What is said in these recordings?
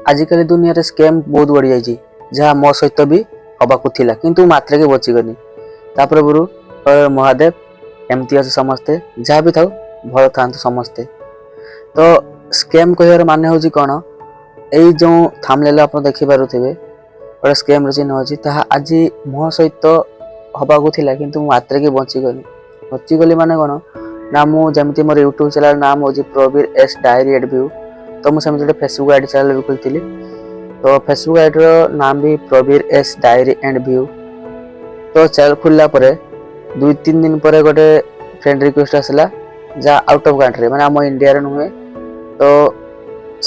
ଆଜିକାଲି ଦୁନିଆରେ ସ୍କାମ୍ ବହୁତ ବଢ଼ିଯାଇଛି, ଯାହା ମୋ ସହିତ ବି ହବାକୁ ଥିଲା, କିନ୍ତୁ ମୁଁ ମାତ୍ରକେ ବଚିଗଲି। ତା ପୂର୍ବରୁ ହର ହର ମହାଦେବ। ଏମିତି ଅଛି ସମସ୍ତେ, ଯାହା ବି ଥାଉ, ଭଲ ଥାଆନ୍ତୁ ସମସ୍ତେ। ତ ସ୍କାମ୍ କହିବାର ମାନେ ହେଉଛି କ'ଣ? ଏଇ ଯେଉଁ ଥମ୍ବନେଲ୍ ଆପଣ ଦେଖିପାରୁଥିବେ, ଗୋଟେ ସ୍କାମ୍ର ଚିହ୍ନ ଅଛି। ତାହା ଆଜି ମୋ ସହିତ ହବାକୁ ଥିଲା, କିନ୍ତୁ ମୁଁ ମାତ୍ରକେ ବଞ୍ଚିଗଲି। ବଞ୍ଚିଗଲି ମାନେ କ'ଣ ନା, ମୁଁ ଯେମିତି ମୋର ୟୁଟ୍ୟୁବ୍ ଚ୍ୟାନେଲ୍ ନାମ ହେଉଛି Prabir S diary at view, ତ ମୁଁ ସେମିତି ଗୋଟେ ଫେସବୁକ୍ ଆଇଡ଼ି ଚ୍ୟାନେଲ୍ ବି ଖୋଲିଥିଲି। ତ ଫେସବୁକ୍ ଆଇଡ଼ିର ନାମ ବି Prabir S diary and view. ତ ଚ୍ୟାନେଲ୍ ଖୋଲିଲା ପରେ 2-3 ଦିନ ପରେ ଗୋଟେ ଫ୍ରେଣ୍ଡ ରିକ୍ୱେଷ୍ଟ ଆସିଲା, ଯାହା ଆଉଟ୍ ଅଫ୍ କଣ୍ଟ୍ରି, ମାନେ ଆମ ଇଣ୍ଡିଆରେ ନୁହେଁ। ତ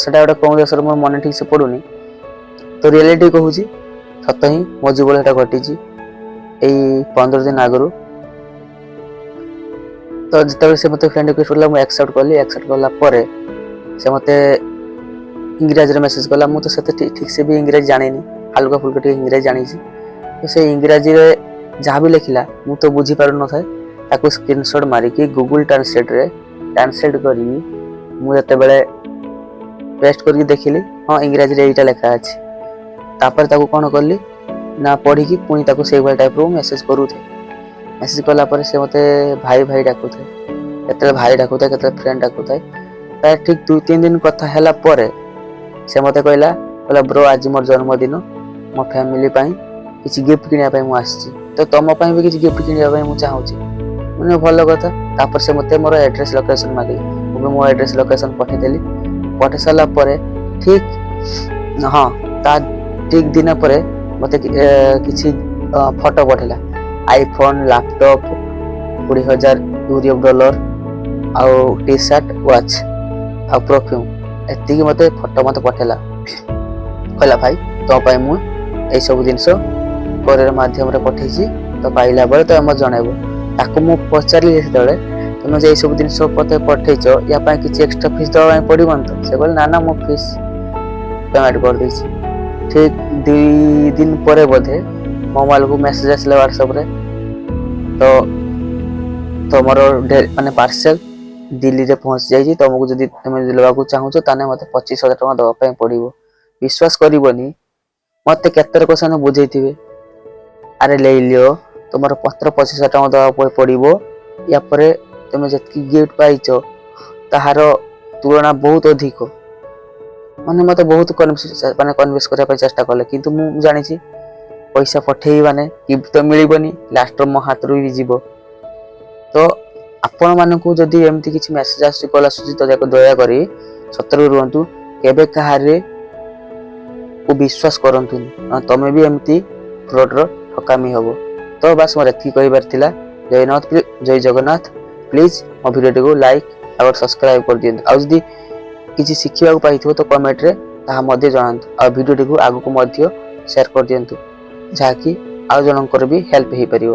ସେଟା ଗୋଟେ କେଉଁ ଦେଶର, ମୋର ମନେ ଠିକ୍ ସେ ପଡ଼ୁନି। ତ ରିଆଲିଟି କହୁଛି, ସତ ହିଁ ମୋ ଜୀବନରେ ସେଟା ଘଟିଛି ଏଇ 15 ଦିନ ଆଗରୁ। ତ ଯେତେବେଳେ ସେ ମୋତେ ଫ୍ରେଣ୍ଡ ରିକ୍ୱେଷ୍ଟ କଲା, ମୁଁ ଆକ୍ସେପ୍ଟ କଲି। ଆକ୍ସେପ୍ଟ କଲା ପରେ ସେ ମୋତେ ଇଂରାଜୀରେ ମେସେଜ କଲା। ମୁଁ ତ ସେତେ ଠିକ୍ ସେ ବି ଇଂରାଜୀ ଜାଣିନି, ହାଲୁକା ଫୁଲକା ଟିକେ ଇଂରାଜୀ ଜାଣିଛି। ତ ସେ ଇଂରାଜୀରେ ଯାହା ବି ଲେଖିଲା, ମୁଁ ତ ବୁଝିପାରୁନଥାଏ। ତାକୁ ସ୍କ୍ରିନସଟ୍ ମାରିକି ଗୁଗୁଲ ଟ୍ରାନ୍ସଲେଟରେ ଟ୍ରାନ୍ସଲେଟ୍ କରିକି ମୁଁ ଯେତେବେଳେ ପେଷ୍ଟ କରିକି ଦେଖିଲି, ହଁ, ଇଂରାଜୀରେ ଏଇଟା ଲେଖା ଅଛି। ତାପରେ ତାକୁ କ'ଣ କଲି ନା, ପଢ଼ିକି ପୁଣି ତାକୁ ସେଇଭଳିଆ ଟାଇପ୍ର ମୁଁ ମେସେଜ କରୁଥାଏ। ମେସେଜ କଲା ପରେ ସେ ମୋତେ ଭାଇ ଭାଇ ଡାକୁଥାଏ, କେତେବେଳେ ଭାଇ ଡାକୁଥାଏ, କେତେବେଳେ ଫ୍ରେଣ୍ଡ ଡାକୁଥାଏ। ତାର ଠିକ୍ 2-3 ଦିନ କଥା ହେଲା ପରେ ସେ ମୋତେ କହିଲା, "ବ୍ରୋ, ଆଜି ମୋର ଜନ୍ମଦିନ। ମୋ ଫ୍ୟାମିଲି ପାଇଁ କିଛି ଗିଫ୍ଟ କିଣିବା ପାଇଁ ମୁଁ ଆସିଛି। ତ ତମ ପାଇଁ ବି କିଛି ଗିଫ୍ଟ କିଣିବା ପାଇଁ ମୁଁ ଚାହୁଁଛି।" ମାନେ ଭଲ କଥା। ତାପରେ ସେ ମୋତେ ମୋର ଆଡ୍ରେସ୍, ଲୋକେସନ୍ ମାଗିଲେ। ମୁଁ ବି ମୋ ଆଡ୍ରେସ୍, ଲୋକେସନ୍ ପଠେଇଦେଲି। ପଠେଇ ସାରିଲା ପରେ ଠିକ୍, ହଁ, ତା ଠିକ୍ ଦିନ ପରେ ମୋତେ କିଛି ଫଟୋ ପଠେଇଲା। ଆଇଫୋନ୍, ଲାପଟପ୍, 20,000 ୟୁରୋପ ଡଲର ଆଉ ଟି ସାର୍ଟ, ୱାଚ୍ ଆଉ ପରଫ୍ୟୁମ୍, ଏତିକି ମୋତେ ଫଟୋ ମୋତେ ପଠେଇଲା। କହିଲା, "ଭାଇ, ତୋ ପାଇଁ ମୁଁ ଏଇସବୁ ଜିନିଷ କୋରିୟର ମାଧ୍ୟମରେ ପଠେଇଛି। ତ ପାଇଲା ପରେ ତ ମୋତେ ଜଣାଇବ।" ତାକୁ ମୁଁ ପଚାରିଲି ସେତେବେଳେ, "ତମେ ଯେ ଏଇସବୁ ଜିନିଷ ମତେ ପଠେଇଛ, ୟା ପାଇଁ କିଛି ଏକ୍ସଟ୍ରା ଫିସ୍ ଦେବା ପାଇଁ ପଡ଼ିବନି ତ?" ସେ କହିଲେ, "ନା ନା, ମୁଁ ଫିସ୍ ପେମେଣ୍ଟ କରିଦେଇଛି।" ଠିକ୍ 2 ଦିନ ପରେ ବୋଧେ ମୋ ମୋବାଇଲକୁ ମେସେଜ ଆସିଲା ହ୍ୱାଟ୍ସଆପରେ, ତ ତମର ମାନେ ପାର୍ସେଲ ଦିଲ୍ଲୀରେ ପହଞ୍ଚି ଯାଇଛି। ତମକୁ ଯଦି ତମେ ଯଦି ନେବାକୁ ଚାହୁଁଛ, ତାହେଲେ ମତେ 25,000 ଟଙ୍କା ଦେବା ପାଇଁ ପଡ଼ିବ। ବିଶ୍ୱାସ କରିବନି, ମତେ କେତେ ଲୋକ ସେମାନେ ବୁଝେଇଥିବେ, "ଆରେ ନେଇନିଅ, ତୁମର ପତ୍ର 25,000 ଟଙ୍କା ଦେବା ପାଇଁ ପଡ଼ିବ। ୟା ପରେ ତମେ ଯେତିକି ଗିଫ୍ଟ ପାଇଛ, ତାହାର ତୁଳନା ବହୁତ ଅଧିକ।" ମାନେ ମତେ ବହୁତ ମାନେ କନଭିନ୍ସ କରିବା ପାଇଁ ଚେଷ୍ଟା କଲେ, କିନ୍ତୁ ମୁଁ ଜାଣିଛି ପଇସା ପଠେଇବି ମାନେ ଗିଫ୍ଟ ତ ମିଳିବନି, ଲାଷ୍ଟର ମୋ ହାତରୁ ବି ଯିବ। ତ ଆପଣମାନଙ୍କୁ ଯଦି ଏମିତି କିଛି ମେସେଜ ଆସୁଛି, କଲ୍ ଆସୁଛି, ତ ଯାକ ଦୟାକରି ସତର୍କ ରୁହନ୍ତୁ। କେବେ କାହାରେ କୁ ବିଶ୍ୱାସ କରନ୍ତୁନି, ନହେଲେ ତମେ ବି ଏମିତି ଫ୍ରଡର ଠକାମି ହବ। ତ ବାସ୍, ମୋର ଏତିକି କହିବାର ଥିଲା। ଜୟ ଜଗନ୍ନାଥ, ଜୟ ଜଗନ୍ନାଥ। ପ୍ଲିଜ୍ ମୋ ଭିଡ଼ିଓଟିକୁ ଲାଇକ୍ ଆଉ ସବସ୍କ୍ରାଇବ୍ କରିଦିଅନ୍ତୁ। ଆଉ ଯଦି କିଛି ଶିଖିବାକୁ ପାଇଥିବ, ତ କମେଣ୍ଟରେ ତାହା ମଧ୍ୟ ଜଣାନ୍ତୁ। ଆଉ ଭିଡ଼ିଓଟିକୁ ଆଗକୁ ମଧ୍ୟ ସେୟାର କରିଦିଅନ୍ତୁ, ଯାହାକି ଆଉ ଜଣଙ୍କର ବି ହେଲ୍ପ ହେଇପାରିବ।